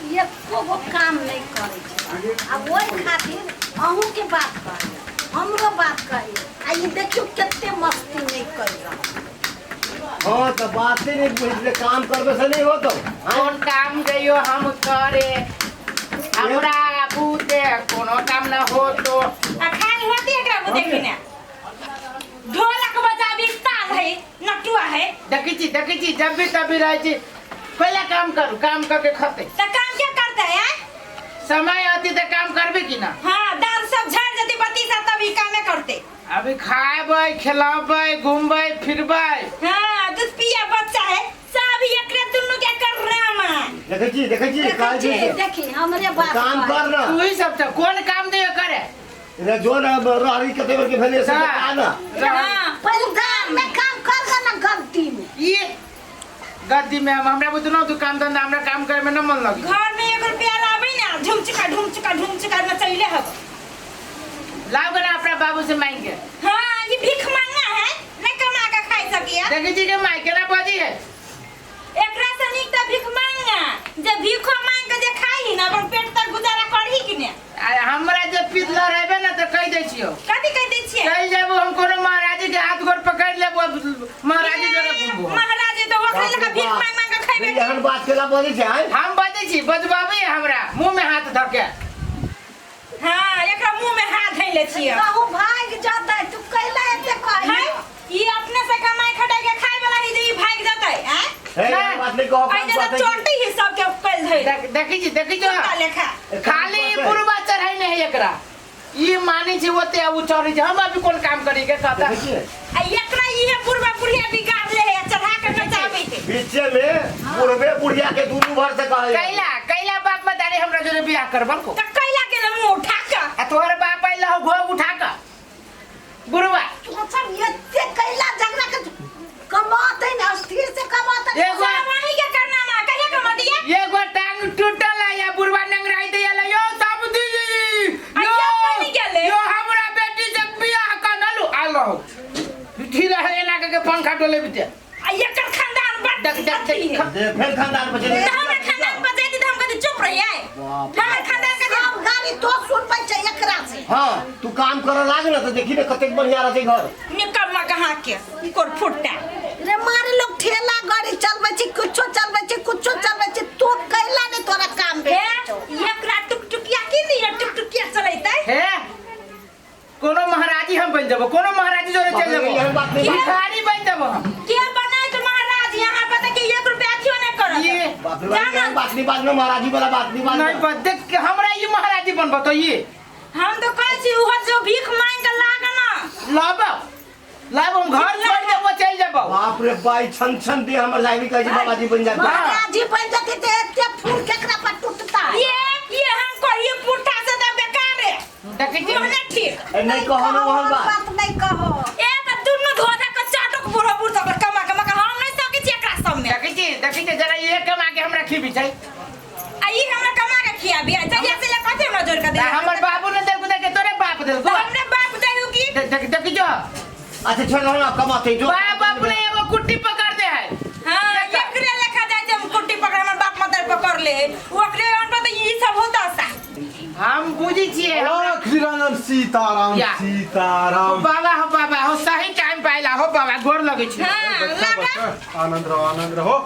एको गो काम नहि करै छै। आ ओहि खातिर अहूँके बात कहैए, हमरो बात कहैए। आ ई देखियौ कते मस्ती नहि करि रहल। हाँ तो बाते नहीं बुझले, काम करबे से नहीं होतो। कोन काम गयो हम करे, हमरा बूते कोनो काम न होतो। आ खान होती एकरा बुते कि ने ढोलक बजाबी, ताल है, नटुआ है। देखै छी, देखै छी, जब भी तभी रहै छी। पहला काम करू, काम करके खते। त काम क्या करते है? समय आती त काम करबे कि ना? हाँ, दाल सब झड़ जते बत्ती सा तब ई कामे करते। अभी खाएबै, खिलाबै, घूमबै फिरबै। हाँ, दूध पिया बच्चा है सब एकरे दुन्नू के कर रहा। देखै छी, देखै छी। देखै काज छी, देखी हमरे बात काम कहै। कर ना। तू ही सब छ कोन काम दे करे? रे जो ना रहरी कते बेर के भेलै से हाँ। का ना। हाँ। पहिले गाम में काम कर ना गद्दी में। ये गद्दी में हम हमरा बुझनो दुकान धंधा, हमरा काम करे में न मन लगी। घर में एक रुपया लाबे ना, झुमचुका ढुमचुका ढुमचुका नचैले हब। लाओ ना अपना बाबू से मांग के। हाँ, ये भीख मांगना है, नहीं कमा के खाई सकिया। देखी छी के माय केना बजी है। एकरा से नीक त भीख मांगना, जे भीखो मांग के जे खाई ना अपन पेट तक गुजारा करही कि ने। आ हमरा जे पितला रहबे ना त कहि दै छियो। कथी कहि दै छियै? चल जाबो हम कोनो महाराजी के हाथ गोर पकड़ लेबो, महाराजी जरे घूमबो। महाराज तो ओकरे लगा भीख मांग मांग के खैबे। एहन बात केला बजै छै आँय? हम बजै छी, बजबाबी हमरा मुंह में हाथ धके। हाँ, एकरा मुंह में हाथ धइले छियै। कहूँ भागि जतै, तू कैला एते कहै? हैं? ई अपने से कमाई खटाई के खाए वाला ही जे ई भागि जतै, हैं? हे, एहन बात नहीं कहो। आई जे चोटी ही सबके कल धइल। देखी छी, देखी छी। कुत्ता लेखा। खाली ई पुरबा चढ़ै नहीं है एकरा। ई मानै छै ओते आ उ चढ़ै छै। हम अभी कोन काम करी के कहता? देखै छियै? आ एकरा इहे बुढ़वा बुढ़िया बिगाड़ ले है, चढ़ा के नचाबै है। बीचे में बुढ़बे बुढ़िया के दुनू भर से कहै। कैला कैला बाप मतारी हमरा जोरे बियाह करबल को? त कैला गेल मुंह उठा के? आ तोहर बाप आइल हो घो उठा के बुढ़वा। तू सब एते कैला झगड़ा के कमाते ना, स्थिर से कमाते। एगो वही के करना ना कहिया कमा दिया। एगो टांग टूटल है या बुढ़वा नंगराई दे यो सब दीदी। आ यो क्या बनि गेलै? यो हमरा बेटी से बियाह करनलु आलो ठीक है, एना के पंखा डोले बिते। आ एकर खानदान बड़ देख देख देख। दे फेर खानदान पर चलि। त हमरा खानदान पर जैती त हम कथी चुप रहियै? बाप रे। हमर खानदान के सब गाली तो सुनबै छै एकरा से। हाँ, तू काम करऽ लाग ना तऽ देखी ने कतेक बढ़िया रहतै घर। निकम्मा कहाँ के कोर फुट्टा। रे मारे लोग ठेला गाड़ी चलबै छै, कुछो चलबै छै, कुछो चलबै छै, तो कैला ने तोरा काम हे भेटै छौ? एकरा टुकटुकिया की दिया, टुकटुकिया चलैतै। हे कोनो महाराजी हम बन जबो, कोनो महाराजी जोरे चल जबो। एहन बात नहीं। भिखारी बन जबो हम। के बनाए तो महाराज यहाँ पर के एक रुपया क्यों नहीं करत? ये बाप रे बाप, एहन बात नहीं बाजना, महाराजी वाला बात नहीं बाजना। नहीं बस देख के हमरा ये महाराजी बनबो तो ये हम तो कहै छी उहो जो भीख मांग के लाग ना। लाब लाब, हम घर छोड़ देबो, चल जबो। बाप रे बाई, छन छन दे हमर जाबी कहै छै बाबाजी बन जा। महाराजी बन जतै तऽ एते फूल केकरा पर टूटता? ये हम कहिए पुट्ठा से त बेकार है। देखै छी। मुँह नहीं ठीक। ए, नहीं कहो ना वहन बात। बात नहीं कहो। ए त दुन्नू धोधा के चाटक बूढ़ो बूढ़ सब कमा कमा के हम नहीं सकै छी एकरा सब में। देखै छी, देखै छी, जरा ये कमा के हमरा खिबी छै। आ ई हमरा कमा के खियाबी, आ जहिया से ले कथी हमरा जोड़ के दे? हमर बाबू ने देलको, देख तोरे बाप देलको। त हमरे बाप देहु की? देख देख देखी जो। अच्छा छोड़ ना, कमाते जो। बाप अपने एगो कुट्टी पकड़ दे है। हाँ, एकरे लेखा जाय छै हम कुट्टी पकड़, हमर बाप मदर पकड़ ले, ओकरे अन पर त ई सब होता सा। हम बुझी छियै हमरा। निरंजन सीताराम। या। सीताराम। बाबा हो, बाबा हो, सही टाइम पाइला हो बाबा, गोर लगै छी। हाँ, बच्चा लगा। बच्चा, आनंद रहो, आनंद रहो।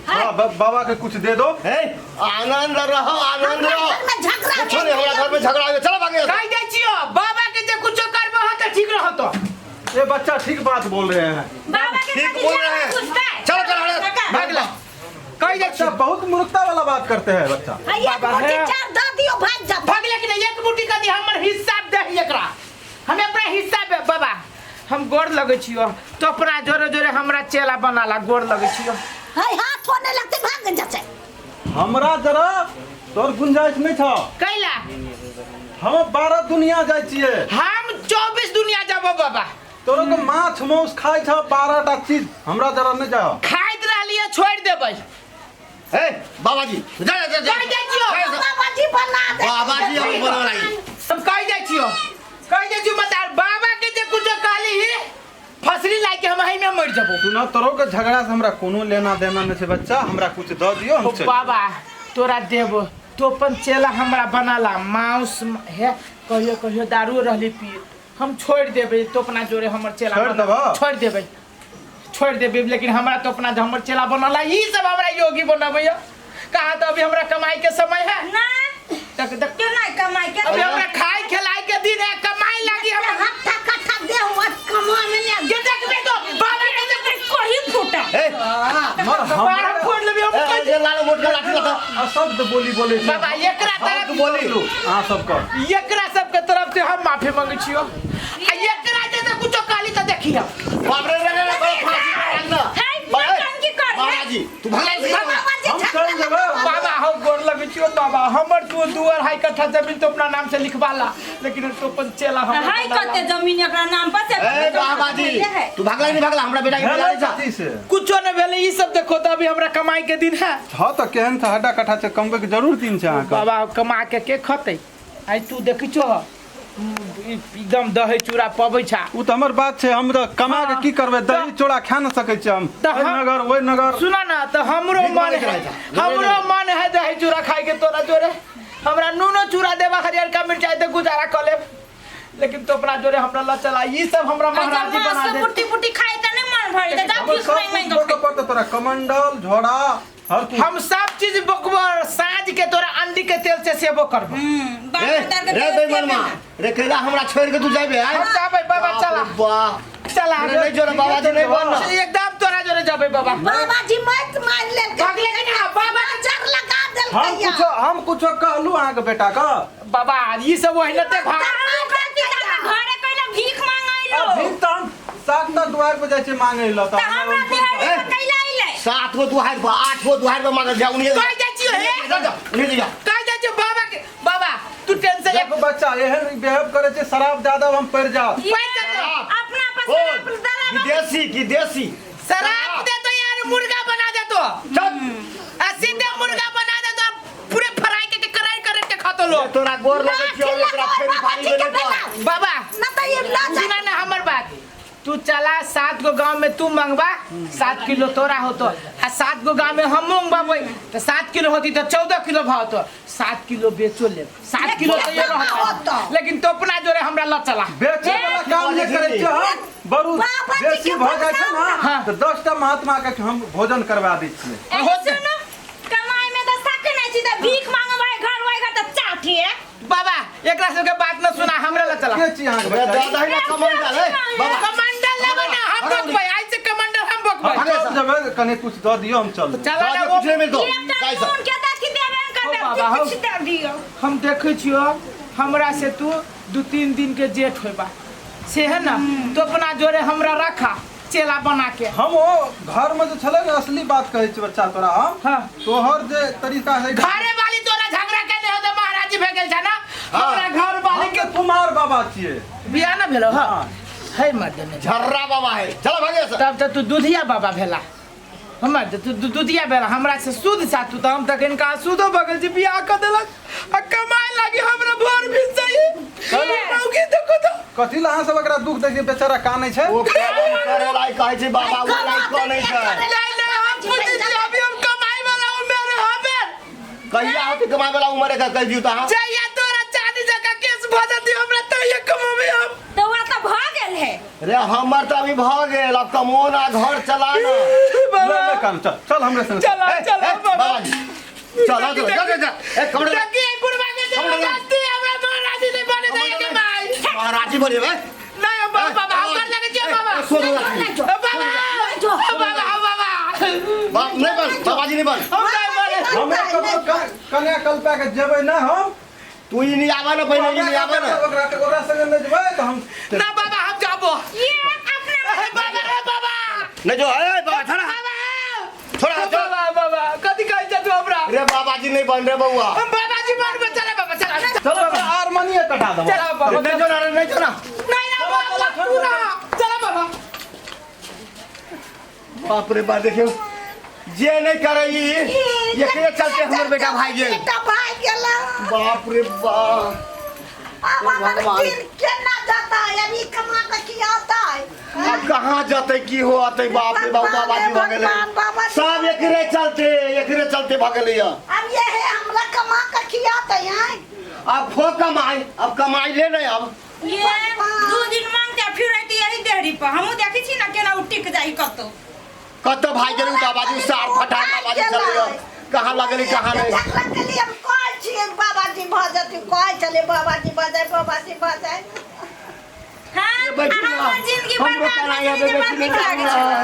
हाँ, बाबा के कुछ दे दो। हे, आनंद रहो, आनंद हमरा रहो। घर में झगड़ा। कुछो नहीं, हमरा घर में झगड़ा हो, चलो भागे। कहि दै छियो बाबा के जे कुछो करबो हो त ठीक रहतो। ये बच्चा ठीक बात बोल रहे हैं। बाबा के ठीक कथी बोल रहे जान हैं। पूछता है? चलो, चलो, चलो। काका। भागला कहि दै बच्चा छियो। बहुत मूर्खता वाला बात करते हैं बच्चा। है, एक बाबा, मुट्ठी है। चार दऽ दियौ, भागि जात। भागले कि नहीं? एक मुट्ठी कदी हमर हिस्सा दे एकरा, हम अपना हिस्सा दे बाबा। हम गोर लगै छियो तो अपना जोरे जोरे हमरा चेला बनाला, गोर लगै छियो। है, हाथ होने लगते भाग जाते। हमरा जरा तोर गुंजाइश नहीं था। कैला? हम 12 दुनिया जाय छियै। हम 24 दुनिया जाबो बाबा। तोरो के माछ मांस खाइ छ 12 टा चीज, हमरा जरा नहीं जाओ। खाइत रहलियै, छोड़ि देबै। हे बाबाजी, जा जा जा। कहि दै छियो। बाबाजी बना दे। बाबाजी हम बना लाई। हम कहि दै छियो, कहि दै छियो मत बाबा के जे कुछो कहली ही फसरी लाइ के हम एही में मरि जबो। सुना, तोरो के झगड़ा से हमरा कोनो लेना देना नहीं छै बच्चा, हमरा कुछ दऽ दियो, हम ओ चलि। बाबा तोरा देबो, तो अपन चेला हमरा बनाला मांस हे कहियो कहियो दारू रहली पी हम छोड़ देबै तो अपना जोरे हमर चेला छोड़ बना- देबह? छोड़ देबै छोड़ देबै लेकिन हमरा तो अपना हमर चेला बनाला ई सब हमरा योगी बनबैया कहा तो अभी हमरा कमाई के समय है ना तक तक क्यों नहीं कमाई के अभी हमरा खाए खिलाए के दिन है कमाई लागी हमरा हट्ठा कट्ठा देह हुआ कमा में नहीं ये देखबे तो बाबा के देखबे कोही फूटा ए मर बाहर हमरा फोड़ लेबे हम ए, कहि- जे लाल मोट के लाठी लगा अशब्द बोली बोले छै बाबा एकरा तरफ बोली अहाँ सबके एकरा सबके तरफ से हम माफी मांगे छियो आ एकरा जे तो कुछो काली तो देखियो बाप रे रे रे बड़ा फांसी पर ना है, नौटंकी कर, है। महाराज जी तू भगा से हम चल जेबै बाबा हम गोर लगे छियो बाबा हमर तू दू अढ़ाई कट्ठा जमीन तो अपना नाम से लिखवा ला लेकिन तो अपन चेला हम है कते जमीन एकरा नाम पर से ए बाबा जी तू भगला नहीं भगला हमरा बेटा के भेलै बिला जा कथी से कुछो नहीं भेलै ई सब देखो तो अभी हमरा कमाई के दिन है हँ तऽ केहन छै हड्डा कट्ठा छै कमबै के जरूर दिन छै अहाँके बाबा कमा के के खतै आइ तू देखै छो एकदम दही चूड़ा पबै छा ओ तऽ हमर बात छै हम तऽ कमा के की करबै दही चूड़ा खा न सकै छियै हम तऽ एहि हम- नगर ओहि नगर सुना ना तो हमरो नीक मन लगैत है रहै छै। हमरो मन है दही चूड़ा खाए के तोरा जोरे हमरा नूनो चूड़ा देबा हरियरका मिरचाई ते गुजारा कर लेब लेकिन तो अपना जोरे हमरा ल चला ई सब हमरा महाराज जी बना दे पुट्टी पुट्टी खाए त नहीं मन भरी त जा हमर भीख सब मांग मांग कुछ बकऽ पड़तौ तोरा कमंडल झोड़ा हर कुछ हम सब चीज बकबर साँझ के तोरा अंडी के तेल से सेवो करबो ए रे बेईमानमा रे कैला हमरा छोड़ के तू जाबे आय हम जाबै बाबा चला वाह चला रे नहीं जोरे बाबा जी नहीं बन एकदम तोरा जोरे जाबै बाबा बाबा जी मत मार ले भगले कि ना बाबा नजर लगा देल हम कुछो हम कुछो कहलू अहाँके बेटा के बाबा ई सब ओहिना ते भाग घरे कइला भीख मांग आइलो अभी तऽ हम सात टा दुआर पर जाइ छियै मांगै लए त तऽ हमरा बिहारी पर कइला आइले सात गो दुहार पर आठ गो दुहार पर मांगल जा उन्हीं कहि जाइ छियो हे जा जा उन्हीं जा कहि जाइ छियो बाबा के बाबा तू टेंशन देखो बच्चा एहन बिहेव करे छै शराब ज्यादा हम पड़ जाओ पैसा दो। अपना बोल पसंद दला विदेशी की देसी शराब दे तो यार मुर्गा बना दे तो चल आ सीधे मुर्गा बना दे तो पूरे फ्राई के कराई करे के खातो लोग तोरा गोर लगे छियो एकरा फेरी फारी गेलै पर बाबा ना तो ये ला जा सुना ना हमर बात तू चला सात गो गांव में तू मंगवा 7 किलो तोरा होतो आ सात गो गांव में हम मंगवाबै तो 7 किलो होती तो 14 किलो भाव तो 7 किलो बेचो ले 7 किलो तो ये रहता लेकिन तो अपना जोरे हमरा ल चला बेचे वाला काम नहि करै छियै हम बरू बाबा जी बेसी के भऽ जाइ छै ने हाँ। तऽ 10 टा महात्मा के हम भोजन करवा दै छियै ए सुनो कमाई में त सक नहीं छी त भीख मांगबै घर वाई घर त चाठी है बाबा एकरा सबके बात न सुना हमरा ल चला के छी अहाँके रे बच्चा दादा ही ना कमंडल ए बाबा कमंडल लेबै ना हम बकबै आज से कमंडल हम बकबै हम चल जेबै कने कुछ दऽ दियौ हम चल जेबै। चला ना दादा वो कुछ नहीं मिलतो एकटा जाय नून के दथी देबे न हो करबे बाबा, हो। कुछ दे दियो हम देखै छियो हमरा से तू 2-3 दिन के जेठ होबा से है ना तो अपना जोरे हमरा रखा चेला बना के हम ओ घर में जे छलै ने असली बात कहै छी बच्चा तोरा हम हाँ। तोहर जे तरीका है घरे वाली तोरा झगड़ा केने हो तो महाराज जी भे गेल छ ना हमरा घर वाली हम के तऽ कुमार बाबा छियै बियाह ना भेलो हां है मर्द ने झर्रा बाबा है चलो भागे से तब तऽ तू दुधिया बाबा भेला हमर तऽ तू दुधिया भेला हमरा से शुद्ध सा तू तऽ हम तऽ कनिका शुद्धो भऽ गेल छी बियाह कऽ देलक आ कमाए लागी हमरा भर भी चाहिए मौगी देखो तो कथी लए अहाँ सब एकरा दुख दै छियै बेचारा कानै छै ओ काम करे लायक कहै छै बाबा ओ लायक कनै छै नहीं नहीं हम पूछै छी अभी हम कमाई वाला उम्र हमे कहिया होतै कमाए वाला उम्र का कहि दियौ तऽ अहाँ जहिया तोरा चांदी जकाँ केस भऽ जतै हमरा तहिया कमाबै हम तो वह तो भऽ गेल है रे हमर तऽ अभी भऽ गेल अब कमो ना घर चला ना ले ले कान चल चल हमरे संग चला ए, चला ए, बाबा बाबाजी चल चल जा जा जा ए कमरे देखी एहि बुढ़वा के जबरदस्ती हमरा महाराजी नहीं बने दैया के माई महाराजी बनेबै नहीं हम बाबा हम कर लगे छियै बाबा छोड़ू ओ बाबा ओ बाबा ओ बाबा बाप नहीं बन बाबाजी नहीं बन हम नहीं बने हमे ककरो कन्या कल्पा के जेबै ना हम तू ई नहीं आवा ना पहिले ई नहीं आवा ना ओकरा ओकरा संगे नहि जेबै तऽ हम ना बाबा हम जाबो ये अपना ए बाबा ए बाबा नहीं जो ए बाबा छोड़ा बाबा छोड़ा ओ छोड़ा बाबा बाबा कथी कहै छै तू हमरा रे बाबाजी नहीं बन रे बउआ हम बाबाजी मारबे चला बाबा चला चल ओकरा आरमनिये कटा देबो चला बाबा नहीं जो ना रे नहीं जो ना नहीं ना बाबा पूरा चला बाबा बाप रे बाप देखियो जे नहीं करे ई एकरे चलते हमर बेटा भाग गेल बेटा भाग गेला बाप रे बाप अब हमर भगवान। दिन केना जाता है अभी कमा के की आता है अब कहाँ जते की हो आते बाप रे बाप बाबाजी भऽ गेलै भगवान, बाबा जी। सब एकरे चलते भऽ गेलै अब ये है हमरा कमा के की अब खो कमाई, अब कमाई ले नहीं अब। ये 2 दिन मांगते फिर रहती यही देहरी पर। हमहू देखै छी ना केना उ टिक जाई कतौ। कतौ भाग गेलै बाबाजी, सार फटा बाबाजी चल गेलै, कहाँ लगलै कहाँ नहीं। झगड़ा के लिए हम कहै छियै बाबाजी भऽ जेतै, कहै छलै बाबाजी भऽ जाय, बाबाजी भऽ जाय। हाँ, बैठू ना। हमर जिंदगी हमरो बर्बाद कराई भऽ आबे, गेलै, बड़ बैठू नीक ना। लागै छलै।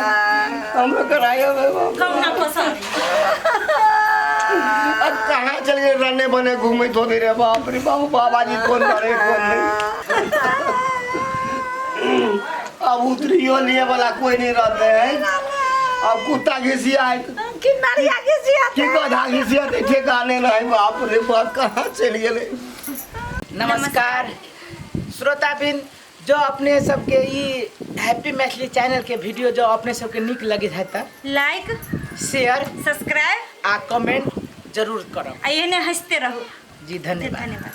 हमरो कराई आबे। कम ना पसंद। अब कहाँ चल गए रने बने घूमे तो रे बाप रे बाप, बाबाजी कौन करे कौन नहीं। अब उतरियो लिए वाला कोई नहीं रहते हैं। अब कुत्ता घिसिया है कि नरिया घिसिया कि गधा घिसिया तो ठिकाने नहीं। बाप रे बाप कहाँ चल गए। नमस्कार श्रोताबिन, जो अपने सबके ई हैप्पी मैथिली चैनल के वीडियो जो अपने सबके निक लगे है त लाइक शेयर सब्सक्राइब आ कमेंट जरूर करब आ एहने हंसते रहू। जी धन्यवाद। धन्यवाद।